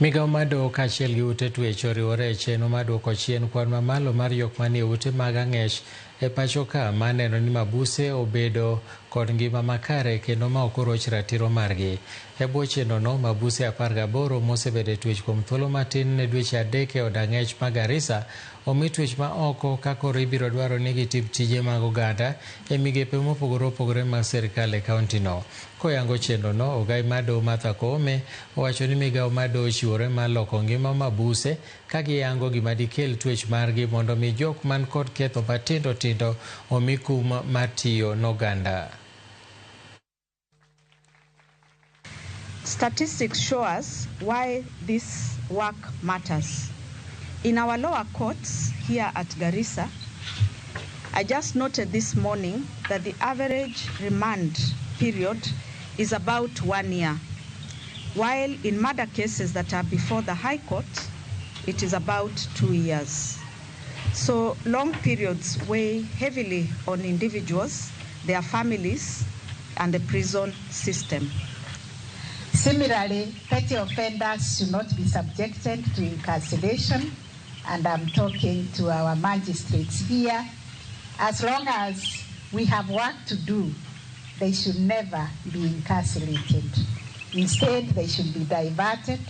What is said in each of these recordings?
Migawo mar doho kaachiel gi ute twech oriwore e chenro mar duoko chien kwan mamalo mar jok manie ute mag ang'ech e pacho ka mar neno ni mabuse obedo kod ngima makare kendo ma ok oroch ratiro margi. E bwo chenrono, mabuse 18 mosebedo e twech kuom thuolo matin ne dweche 3 e od ang'ech ma Garissa omi twech ma oko ka koro ibiro dwaro ni gitim tije mag oganda e migepe mopogore opogore mag sirkal e kaontino. Koyango chenrono, ogai mar doho Martha Koome owacho ni migawo mar doho ochiwore mar loko ngima mabuse ka giyango gima dikel twech margi mondo mi jok man kod ketho matindo tindo omi kum mar tiyo n'oganda. Statistics show us why this work matters. In our lower courts here at Garissa, I just noted this morning that the average remand period is about 1 year, while in murder cases that are before the High Court, it is about 2 years. So long periods weigh heavily on individuals, their families, and the prison system. Similarly, petty offenders should not be subjected to incarceration, and I'm talking to our magistrates here. As long as we have work to do, they should never be incarcerated. Instead, they should be diverted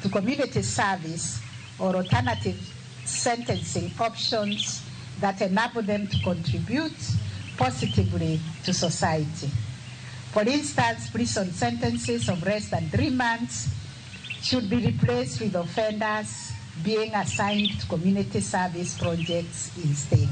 to community service or alternative sentencing options that enable them to contribute positively to society. For instance, prison sentences of less than 3 months should be replaced with offenders being assigned to community service projects instead.